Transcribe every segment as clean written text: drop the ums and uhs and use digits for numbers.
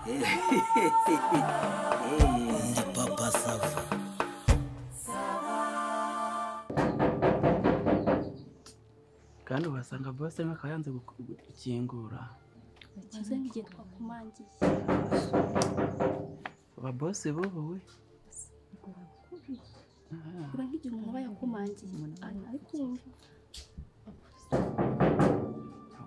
Ndi Papa Sava. Kandi wasanga boss arimo akaba yanze gukingura. Maze ngiye twakumangiye. Aba boss bo we. Ura nk'igihe umuntu aba yakumangiye ari kumva.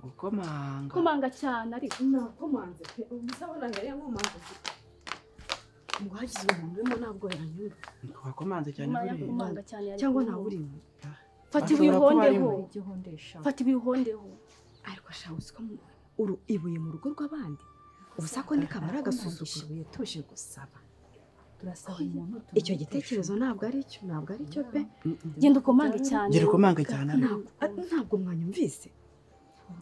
Gukomanga. Komanga cyane ariko nakomanze pe ubusabona ngari yankomanze. Ngo hagize umuntu urimo ntabwo yanyura. Wakomanze cyane buriya. Yakomanga cyane cyangwa nta burimo. Fata ibihondeho. Fata ibihondeho. Ariko shawe usiko uru ibuye mu rugo rw'abandi. Ubusako ndi kabara agasuzuguro tuje gusaba. Turasaba umuntu. Icyo gitekerezo ntabwo ari cyo, ntabwo ari cyo pe. Genda ukomange cyane. Genda ukomange cyane. Ntabwo mwanyumvise.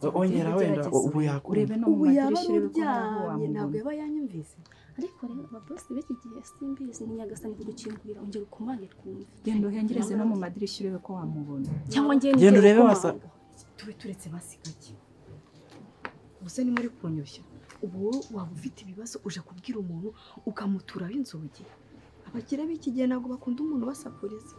Ongera wenda ubu yakurebe no mu madirishya uryamye ntabwo yaba yanyumvise. Ariko rero aba boss b'iki gihe simbizi ni Nyagasani kugukingurira ongera ukomange twumve. Genda uhengereze no mu madirishya urebe ko wamubona. Cyangwa ngende genda urebe wasa tube turetse basigake. Ubuse ni muri kunyoshya. Ubu waba ufite ibibazo uje kubwira umuntu ukamuturaho inzugi. Abakire b'iki gihe ntabwo bakunda umuntu basakuriza.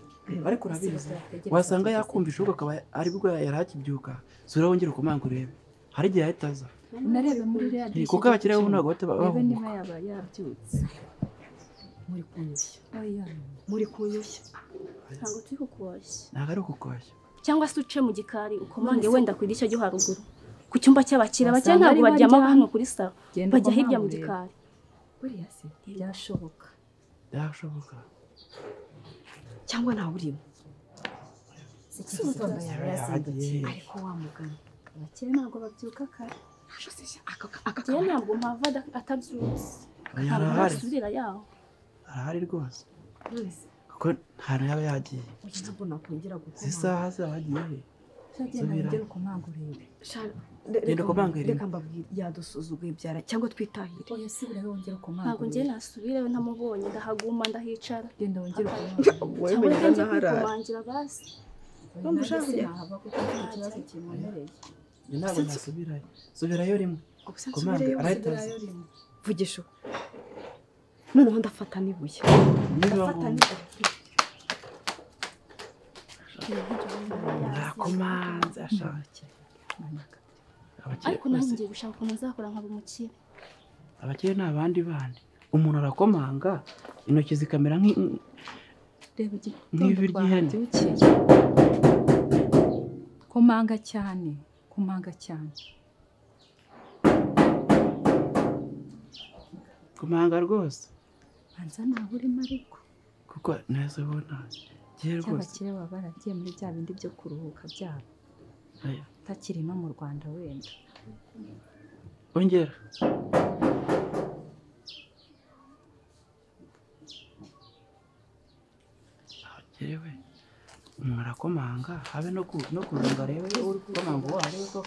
Ariko urabizi wasanga yakumvisha ubwo akaba ari bwo yarakibyuka. Sura wongera ukomanga urebe. Hari igihe ahita aza. Unarebe muri iriya dirishya. Kuko abakire bo ntabwo bahita niba yaba yabyutse. Muri kunyoshya. Muri kunyoshya. Ntabwo turi kukoshya. Ntabwo ari ukukoshya. Cyangwa se uce mu gikari ukomange wenda ku idirishya ryo haruguru. Ku cyumba cy'abakire abakire ntabwo baryama hano kuri salo. Bajya hirya mu gikari. Buriya se byashoboka. Byashoboka. Cyangwa nta burimo. Ariko wamugana. Abakire ntabwo babyuka kare. Aka ntabwo mpava atabyutse. Arahari. Yaho. Arahari rwose. Kuko nta yaba yagiye. Ntabwo nakongera gukoma. Isaha zaba yagiye he? Genda wongere ukomange urebe. Genda ukomange reka mbabwire yadusuzuguye byara cyangwa twitahire. Oya subira wongere ukomange. Ntabwo ngiye nasubirayo ntamubonye ndahaguma ndahicara. Genda wongere ukomange. Wowe ndaharara. Kumangira basi. Urumva ushaka kujya nahava kuko mfite ikibazo kinkomereye. Ntabwo nasubirayo. Subirayo rimwe. Komange arahita aza. Vugisha. Noneho ndafata n'ibuye. Ndafata n'ibuye. Nakomanze ashaka. Ariko nanjye ngiye gushaka ukuntu nzakora nkaba umukire. Abakire ni abandi bandi. Umuntu arakomanga intoki zikamera nk'ivi ry'ihene. Komanga cyane, komanga cyane. Komanga rwose. Banza naho urimo ariko. Kuko neza ubona. Abakire baba baragiye muri bya bindi byo kuruhuka byabo. Utakirimo mu Rwanda wenda. Ongera. Abakire umuntu arakomanga habe no kurunga arebe uri gukomanga uwo arebe ko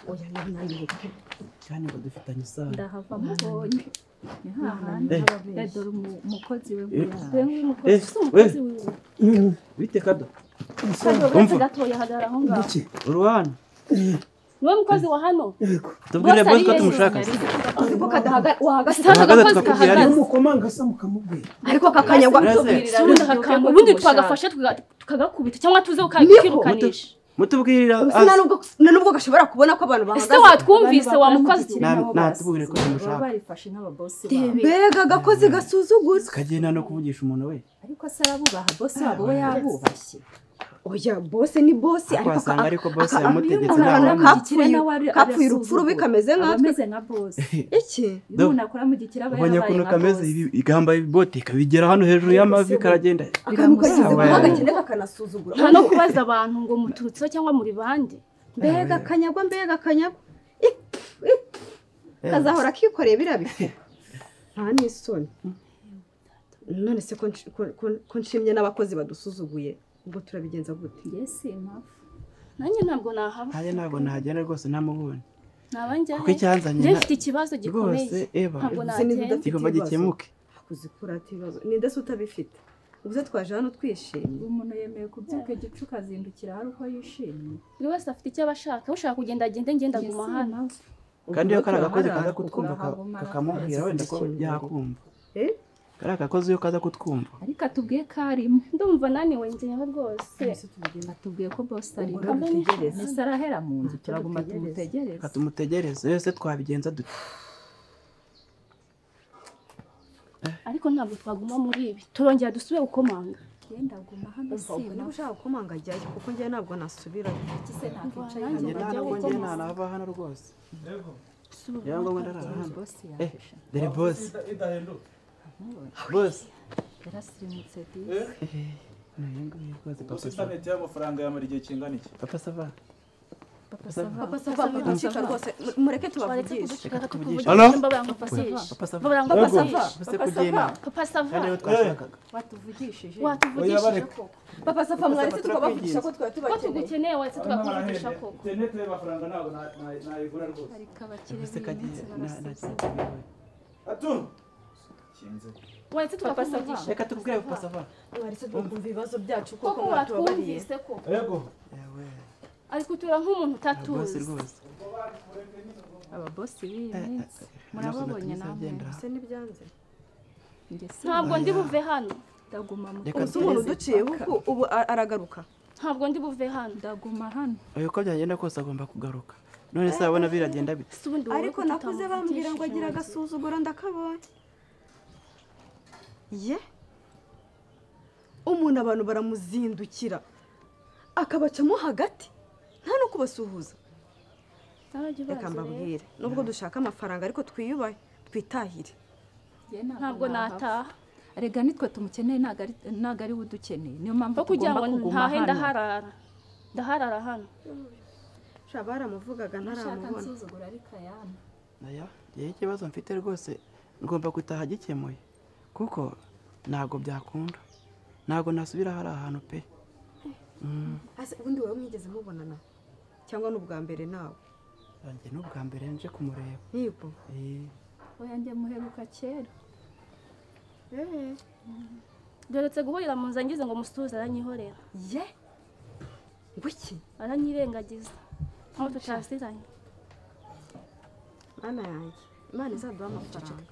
oya nananiwe pe. Cyane ngo dufitanye isano. Ndahava mubonye. Ni hahandi dore umukozi we umukozi wiwe. Bite kado. Umva gatoya hagarara aho ngaho. Uruwana. Niwe mukozi wa hano. Tubwire boss ko tumushaka. Ariko kadahaga wahagaze tukakubwira. Umukomanga se mukamubwira. Ariko kakanyagwa ubundi twagafashe tukagakubita cyangwa tuze ukakirukanisha. Mutubwirira nubwo gashobora kubona ko abantu bahagaze. Ese watwumvise wa mukozi? Natubwire ko tumushaka. Barifashe nk'ababosi babo. Mbega agakozi gasuzugura. Kagenda no kuvugisha umuntu we. Ariko se arabubaha boss wabo we yabubashye. Oya boss ni boss ariko boss yamutegetse nawe kapfuye urupfu rubi kameze nkatwe. Ameze nka boss. Iki? Iyo umuntu akora mu gikira aba yabaye nka boss. Kameze igamba ibote kabigera hano hejuru y'amavi karagenda. Akantu kagize kuba kakanasuzugura. Nta no kubaza abantu ngo muturutse cyangwa muri bande. Mbega kanyagwa mbega kanyagwa. Kazahora kikoreye birabifuka. Nta n'isoni. None se ko nshimye n'abakozi badusuzuguye. Ubwo turabigenza gute? Yes, impamvu. Nanjye ntabwo nahaba. Nanjye ntabwo nahagenda rwose namubonye. Nabanje. Kuko icyanzanye mfite ikibazo gikomeye. Rwose Eva. Ntabwo nagenda. Kigomba gikemuke. Kuzikura ibibazo. Ninde se utabifite? Ubwo twaje hano twishimye. Umuntu yemeye kubyuka igicuka azindukira hari uko yishimye. Buri wese afite icyo abashaka. Ushaka kugenda agende ngenda guma hano. Kandi iyo kari agakozi kaza kutwumva kakamubwira wenda ko yakumva. Kari agakozi iyo kaza kutwumva. Ariko atubwiye ko arimo. Ndumva naniwe njyewe rwose. Atubwiye ko boss arimo. Mbese arahera mu nzu turaguma tumutegereze. Reka tumutegereze yose twabigenza dute. Ariko ntabwo twaguma muri ibi. Turongera dusubire gukomanga. Genda guma hano sima. Niba ushaka gukomanga jyayo kuko njye ntabwo nasubirayo. Iki se nakwicaye hano? Njye ntanava hano rwose. Yaba ngombwa ndarara hano. Dore boss. Boss. Yarasirimutse disi. Papa internet y'amafaranga yamara igihe kingana iki? Papa sava. Papa sava. Papa sava muducika rwose mureke tubavugishe. Allo? Papa sava. Papa sava. Papa sava. Papa sava. Papa sava. Watuvugishije. Watuvugishije koko. Papa sava mwaretse tukabavugisha ko twari tubakeneye. Ko tugukeneye waretse tukakuvugisha koko. Internet y'amafaranga ntabwo nayigura rwose. Ariko abakire b'iminsi barasabye. Atu. Kinze. Waretse tukakuvugisha. Reka tukubwire Papa sava. Mwaretse tukumva ibibazo byacu koko Koko mwatubabariye. watwumvise koko. Yego. Ari kutura nk'umuntu utatuzi. Aba boss b'iyi minsi murababonye namwe. Se nibyanze. Ntabwo ndi buve hano. Ndaguma mu Uzi umuntu uduciye kuko ubu aragaruka. Ntabwo ndi buve hano. Ndaguma hano. Oya uko byagenda kose agomba kugaruka. None se abona biragenda bite? Ariko nakuze bambwira ngo agira agasuzuguro ndakabonye. Ye? Umuntu abantu baramuzindukira akabacamo hagati nta no kubasuhuza. Reka mbabwire nubwo dushaka amafaranga ariko twiyubahe twitahire. Ntabwo nataha. Erega nitwe tumukeneye ntago ari we udukeneye. Niyo mpamvu kugira tugomba ngo kuguma ntahe hano. Ndaharara. Ndaharara hano. Sha baramuvugaga ntaramubona. Nsuzugura ariko ayana. Aya, yewe ikibazo mfite rwose ngomba gutaha gikemuye. Kuko ntago byakunda. Ntago nasubira hari ahantu pe. Ase ubundi wowe mwigeze mubonana cyangwa n'ubwa mbere nawe? Njye n'ubwa mbere nje kumureba. Yego. Oya njye muheruka kera. Doretse guhurira mu nzu ngize ngo musuhuze aranyihorera. Ye? Ngwiki? Aranyirengagiza. Nkaho tutaziranye. Mana yanjye, Imana izaduha amafaranga.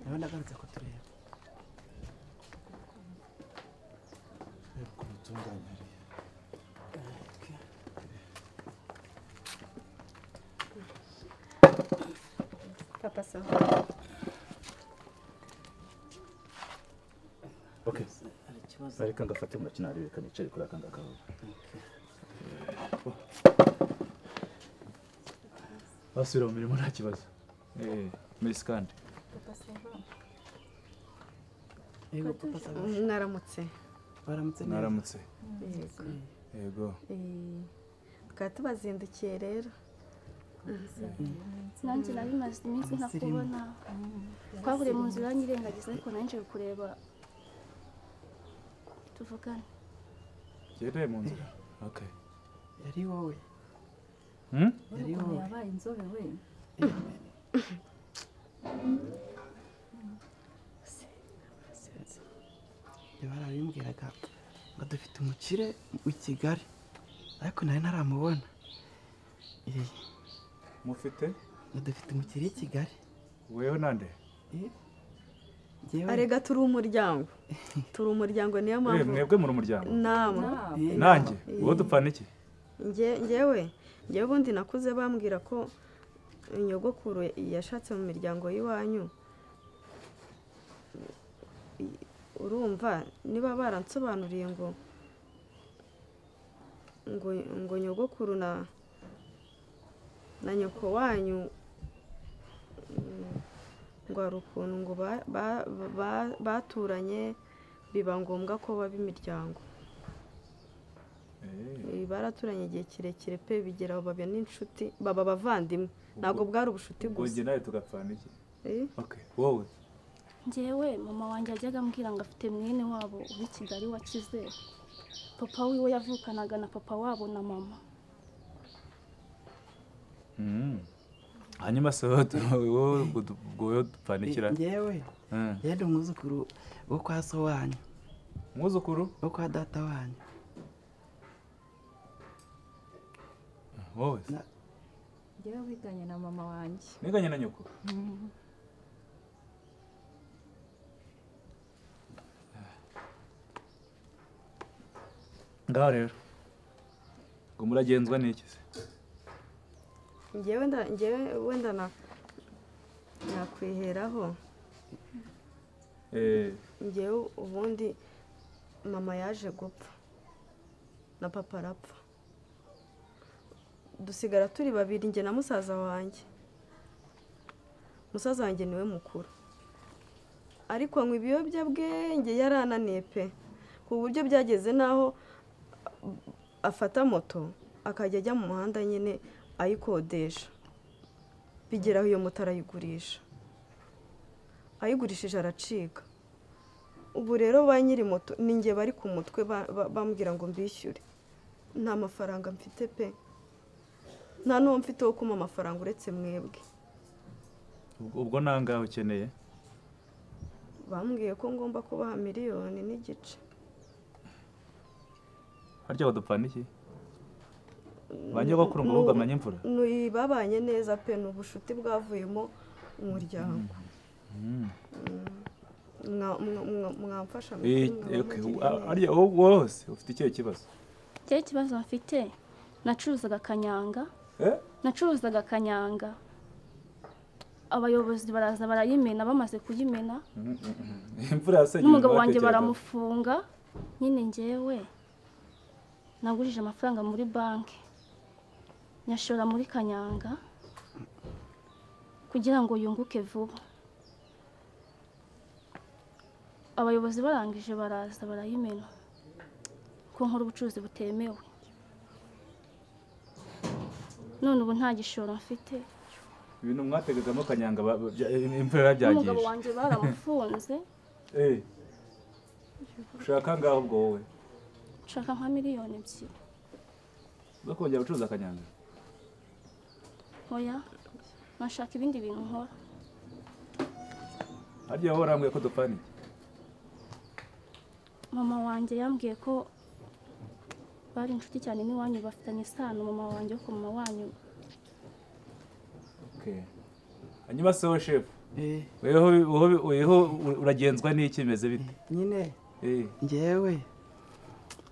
Ndabona agarutse kutureba. Papa sava. Okay. Ariko ngafate mu kinari reka nicare kuri akanga kawe. Basubira mu mirimo nta kibazo. Merci kandi. Papa sava. Yego Papa sava. Mwaramutse. Baramutse neza. Mwaramutse. Yego. Tukaba tubazindukiye rero. Nanjye nari maze iminsi ntakubona. Twahuriye mu nzira nyirengagiza ariko nanje kureba tuvugane. Gende mu nzira. Okay. Yari wowe. Yari wowe. Yabaye inzobe we. Barabimbwiraga ngo dufite umukire w'i Kigali ariko nari ntaramubona. Mufite? Ngo dufite umukire i Kigali. Wewe nande? Arega turi umuryango. Turi umuryango niyo mpamvu. Mwebwe muri umuryango? Namwe. Nanjye wowe dupfana iki? Njyewe ubundi nakuze bambwira ko nyogokuru yashatse mu miryango y'iwanyu. Urumva niba baransobanuriye ngo ngo nyogokuru na nyoko wanyu ngo hari ukuntu ngo baturanye biba ngombwa ko baba imiryango. Baraturanye igihe kirekire pe bigera aho baba n'inshuti baba abavandimwe ntabwo bwari ubushuti gusa. Ubwo nawe tugapfana iki? Okay, wowe Njyewe mama wanjye yajyaga ambwira ngo afite mwene wabo uba i Kigali wakize. Papa wiwe yavukanaga na papa wabo na mama. Hanyuma se wowe ubwo dupfanikira? Njyewe yari umwuzukuru wo kwa so wanyu. Umwuzukuru? Wo kwa data wanyu. Wowe? Njyewe wiganye na mama wanjye. Niganye na nyoko? Ngaho rero ngo muragenzwa n'iki se? Njyewe wenda nakwiheraho. Njyewe ubundi mama yaje gupfa na papa arapfa, dusigara turi babiri njye na musaza wanjye. Musaza wanjye niwe mukuru, ariko anywa ibiyobyabwenge yarananiye pe, ku buryo byageze naho afata moto akajya ajya mu muhanda nyine ayikodesha, bigeraho iyo moto arayigurisha, ayigurishije aracika. Ubu rero ba nyiri moto ni njye bari ku mutwe bambwira ngo mbishyure, nta mafaranga mfite pe, nta n'uwo mfite wo kumpa amafaranga uretse mwebwe. Ubwo nangahe ukeneye? Bambwiye ko ngomba kubaha 1.5 miliyoni. Harya badupfana iki? Ba nyogokuru ngo bugamanye imvura? Babanye neza pe, ni ubushuti bwavuyemo umuryango. Mwamfasha. Harya wose ufite ikihe kibazo? Ikihe kibazo mfite? Nacuruzaga kanyanga. Nacuruzaga kanyanga. Abayobozi baraza barayimena, bamaze kuyimena imvura yasenye n'umugabo wanjye baramufunga. Nyine njyewe nagurije amafaranga muri banki nyashora muri kanyanga kugira ngo yunguke vuba. Abayobozi barangije baraza barayimena ko nkora ubucuruzi butemewe. None ubu nta gishoro mfite. Ibintu mwategagamo kanyanga imvura yarabyangije. Umugabo wanjye baramufunze. Ushaka ngaho ubwo wowe? Nshaka nka 2 miliyoni. Bakongera gucuruza kanyanga? Oya, nashaka ibindi bintu nkora. Harya wowe urambwiye ko dupfana iki? Mama wanjye yambwiye ko bari inshuti cyane n'iwanyu, bafitanye isano mama wanjye ko mama wanyu. Okay. Hanyuma se wowe chef, weho uragenzwa n'iki bimeze bite? Nyine njyewe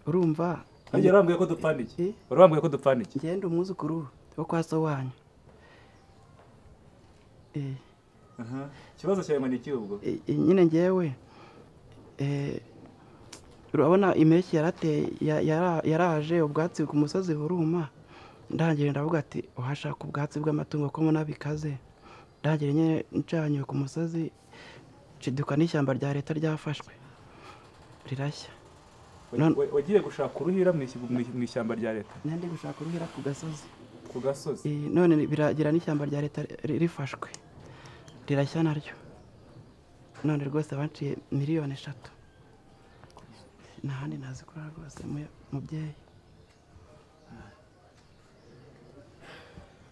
urumva harya urambwiye ko dupfana iki? Urambwiye ko dupfana iki? Ngende umwuzukuru wo kwa so wanyu. Ikibazo cyawe ngo ni iki ubwo? Nyine njyewe urabona impeshyi yarateye, yaraje ubwatsi ku musozi buruma, ndangire ndavuga ati uhashaka ubwatsi bw'amatungo ko mbona bikaze. Ndangire nyine ncanye ku musozi nshiduka n'ishyamba rya leta ryafashwe rirashya. Wagiye gushaka uruhira mu ishyamba rya leta? Nandi gushaka uruhira ku gasozi. Ku gasozi? None biragira n'ishyamba rya leta rifashwe rirashya naryo. None rwose banciye 3 miliyoni. Nta handi nazikura rwose mubyeyi.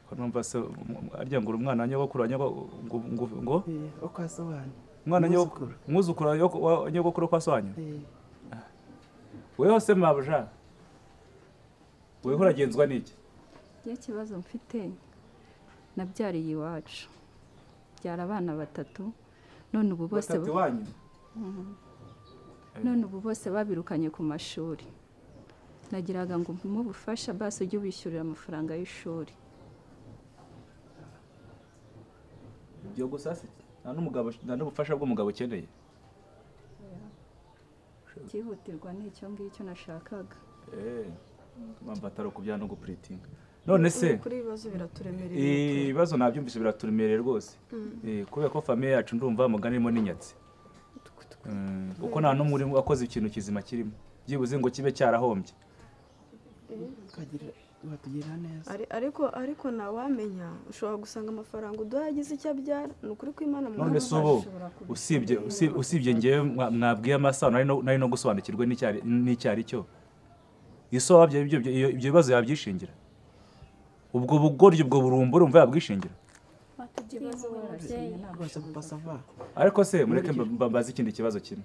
Ko numva se arya ngo umwana wa nyogokuru ngo wo kwa so wanyu. Umwana umwuzukuru wa nyogokuru kwa so wanyu? Weho se mabuja, weho uragenzwa n'iki? Iyo kibazo mfite nabyariye iwacu, byara abana 3, none ubu bose batatu wanyu? None ubu bose babirukanye ku mashuri. Nagiraga ngo mubufasha basi ujye ubishyurira amafaranga y'ishuri. Ibyo gusa se nta n'umugabo, nta n'ubufasha bw'umugabo ukeneye? Cyihutirwa ni icyo ngicyo nashakaga. Mpamvu atari ukubyara no gupuritinga. None se kuri ibibazo biraturemereye. Ibibazo nabyumvise biraturemereye rwose. Kubera ko famiye yacu ndumva mugani irimo n'inyatsi. Uko nta n'umwe urimo wakoze ikintu kizima kirimo, byibuze ngo kibe cyarahombye. Ariko ntawamenya, ushobora gusanga amafaranga uduha yagize icyo abyara. Ni ukuri kw'Imana. None se ubu usibye ngewe mwabwiye amasano nari no gusobanukirwa n'icyari cyo, iso wabyo ibyo bibazo yabyishingira? Ubwo bugoryi ubwo burumbu urumva yabwishingira? Ariko se mureke mbabaze ikindi kibazo kimwe.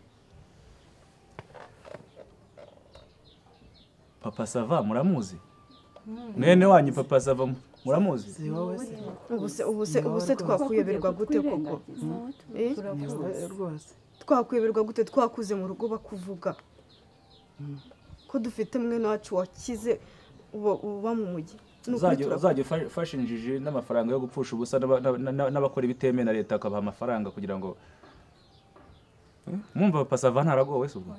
Papa Sava muramuzi? Mwene wanyu Papa Sava Muramuzi? Si wowe se. Ubuse twakuyoberwa gute koko? Rwose. Twakuyoberwa gute twakuze mu rugo bakuvuga? Ko dufite mwene wacu wakize uba mu mujyi. Uzajya ufasha injiji n'amafaranga yo gupfusha ubusa n'abakora ibitemewe na leta akabaha amafaranga kugira ngo mwumva Papa Sava ntaragowe se ubwo?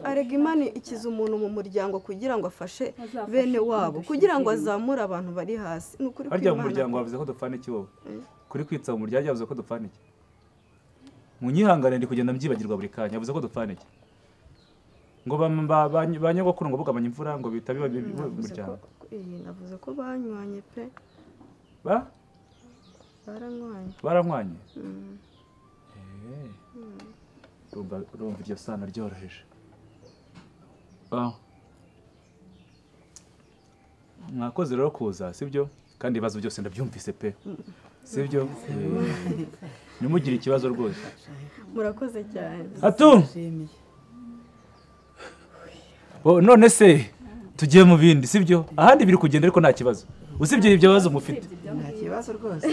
Arega Imana ikiza umuntu mu muryango kugira ngo afashe bene wabo, kugira ngo azamure abantu bari hasi. Ni ukuri harya mu muryango wavuze ko dupfana iki wowe? Kuri kwitsa mu muryango yavuze ko dupfana iki? Munyihangane ndi kugenda mbyibagirwa buri kanya. Yavuze ko dupfana iki? Ngo ba nyogokuru ngo bugabanya imvura ngo bitabiba muryango. Navuze ko banywanye pe. Ba? Baranywanye. Baranywanye? Urumva iryo sano ryoroheje. Mwakoze rero kuza, sibyo? Kandi ibibazo byose ndabyumvise pe. Sibyo? Ntimugire ikibazo rwose. Murakoze cyane. Atu! None se tugiye mu bindi, sibyo? Ahandi biri kugenda ariko nta kibazo. Usibye ibyo bibazo mufite. Nta kibazo rwose.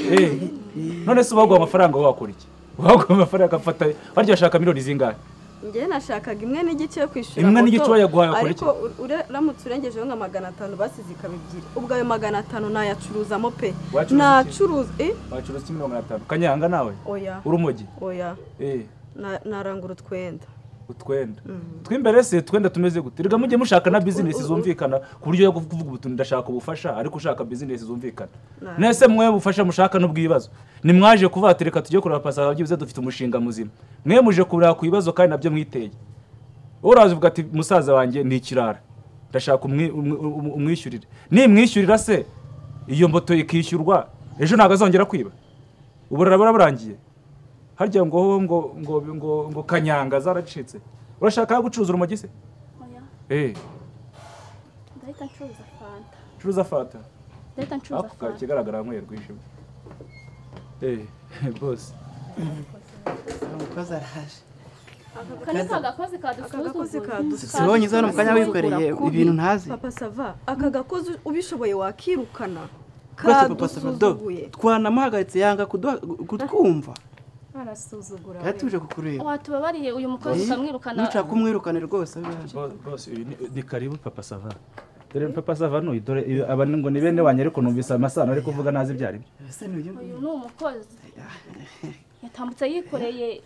None se ubaguha amafaranga wakora iki? Waguha amafaranga afata barya bashaka miliyoni zingahe? Njye nashakaga 1.5 yo kwishyura. 1.5 wayaguhaye akora iki? Ariko uramutse urengejeho nka 500 basize ikaba 2. Ubwo ayo 500 nayacuruzamo pe. Nacuruza Wacuruza iki 500? Kanyanga nawe? Oya. Urumogi? Oya. Narangura utwenda. Utwenda. Twimbere se twenda tumeze gute? Rega mujye mushaka na business zumvikana ku buryo yo kuvuga ubutu ndashaka ubufasha ariko ushaka business zumvikana. Nese mwe bufasha mushaka n'ubwibazo. Ni mwaje kuvatereka tujye kureba Papa byibuze dufite umushinga muzima. Mwe muje kureba ku bibazo kandi nabyo mwiteye. Uraza uvuga ati musaza wanjye ni ikirara. Ndashaka umwishyurire. Nimwishyurira se iyo mboto ikishyurwa ejo ntago azongera kwiba. Uburara burangiye. Harya ngo ngo ngo ngo ngo kanyanga zaracitse. Urashaka gucuruza urumogi se? Oya. Ndahita ncuruza fanta. Curuza fanta. Ndahita ncuruza fanta. Ako kigaragara nkwe rwishimye. Boss. Umukozi araje. Aka gakozi kadusuzugura. Sibonye izana mu kanya wikoreye ibintu ntazi. Papa Sava, aka gakozi ubishoboye wakirukana. Kadusuzuguye. Twanamuhagaritse yanga kutwumva. Arasuzugura. Yatuje kukureba. Watubabariye uyu mukozi ukamwirukana. Nuca kumwirukana rwose. Boss, ni karibu Papa Sava. Dore Papa Sava no dore aba ngo ni bene wanyu ariko numvise amasano ariko kuvuga nazi byari byo. Uyu ni umukozi. Yatambutse yikoreye.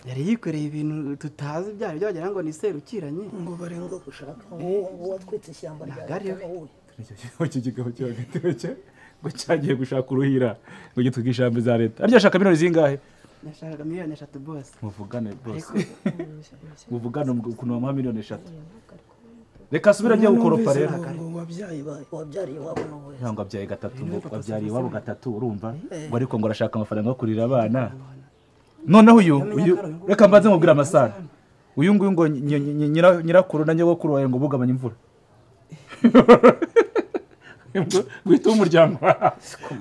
Yari yikoreye ibintu tutazi byari byo wagira ngo ni serukiranye. Ngo barenga gushaka ngo watwitse ishyamba rya. Icyo gigabo cyo giteke ngo cyagiye gushaka uruhira ngo gitwike ishyamba za leta. Arya shaka miliyoni zingahe? Nashakaga miliyoni 3 boss. Muvugane boss. Muvugane ukuntu wamuha miliyoni 3. Reka subira ajye gukoropa rero. Ngo wabyaye wabyariye wabo no we. Ntabwo abyaye gatatu ngo wabyariye wabo gatatu urumva ngo ariko ngo arashaka amafaranga yo kurira abana. Noneho uyu reka mbanze mubwira amasano. Uyu nguyu ngo nyirakuru na nyogokuru wawe ngo bugabanye imvura. Guhita umuryango.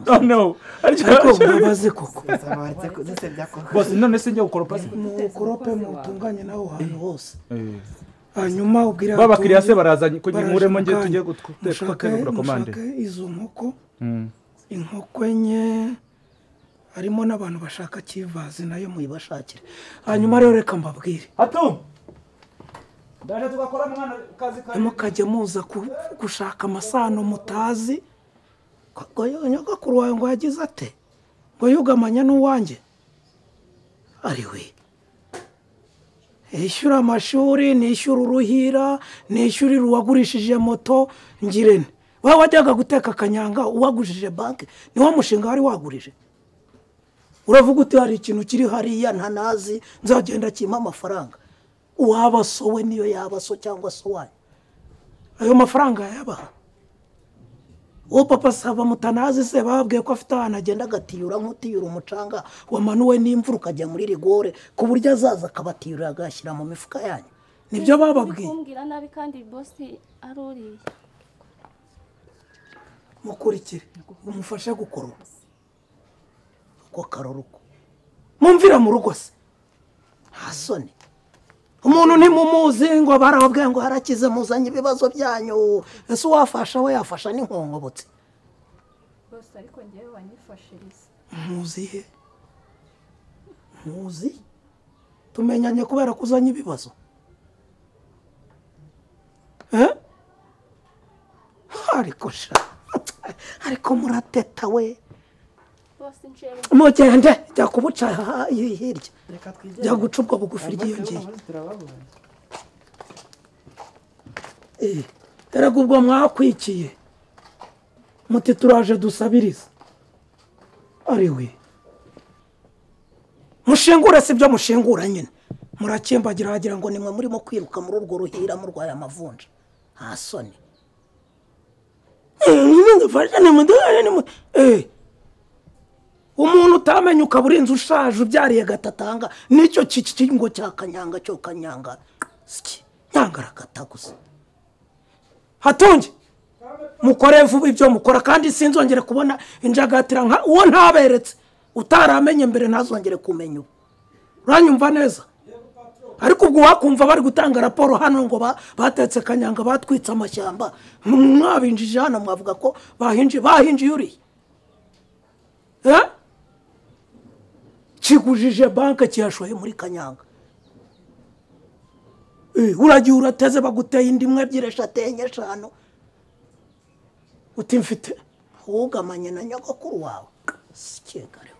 Noneho ariko mbabaze koko. Boss none se njye gukoropa se? Mukorope mutunganye naho hantu hose. Hanyuma ubwira babakiriya se barazanye ko nkuremo ngiye tujye guteka komande. Izo nkoko. Inkoko enye harimo n'abantu bashaka kivaze nayo muyibashakire. Hanyuma rero reka mbabwire. Hato. Ndaje tugakora mwana kazi kare. Mukajya muza gushaka amasano mutazi. Nyogokuru wawe ngo yagize ate? Ngo yugamanya n'uwanjye. Ari we. Ishyura amashuri, nishyura uruhira, nishyurira uwagurishije moto ngirene. Wowe wajyaga guteka kanyanga uwagurishije banki, niwo mushinga wari wagurije. Uravuga uti hari ikintu kiri hariya ntanazi nzagenda kimpa amafaranga. Uwaba so we niyo yaba so cyangwa so wayo. Ayo mafaranga yabaha. Uwo Papa Sava mutanazi se bababwiye ko afite ahantu agenda agatiyura nk'utiyura umucanga wamanuwe n'imvura ukajya muri rigore ku buryo azaza akabatiyura agashyira mu mifuka yanyu. Nibyo bababwiye. Kumbwira nabi kandi boss aruriye. Mukurikire umufashe gukoropa. Uko karoruko. Mumvira mu rugo se. Hasoni. Umuntu ntimumuzi ngo barababwiye ngo harakize muzanye ibibazo byanyu. Ese uwafasha we yafasha n'inkongobotse. Bose ariko ngewe wanyifashiriza. Muzi he? Muzi? Tumenyanye kubera kuzanye ibibazo. Eh? Ariko sha. Ariko murateta we. Mugende jya kubuca hirya. Jya guca ubwo bugufi ryiyongeye. Erega ubwo mwakwikiye. Muti turaje dusabiriza. Ari we. Mushingura si byo mushingura nyine. Murakembagira wagira ngo nimwe murimo kwiruka muri urwo ruhira murwaye amavunja. Nta soni. Umuntu utamenya ukaba urinze ushaje ubyariye gatatanga nicyo kikingo cya kanyanga cyo kanyanga nyangarakata gusa. Hatunge mukore vuba ibyo mukora kandi sinzongere kubona injagatira nka uwo ntaberetse utaramenye mbere ntazongere kumenya ubu. Uranyumva neza? Ariko ubwo wakumva bari gutanga raporo hano ngo batetse kanyanga batwitse amashyamba mwabinjije hano mwavuga ko bahinjiye uri. Kigujije banke kiyashoye muri kanyanga. Uragiye urateze baguteye indi imwe ebyiri eshatu enye eshanu. Uti mfite wugamanye na nyogokuru wawe. Sikegare.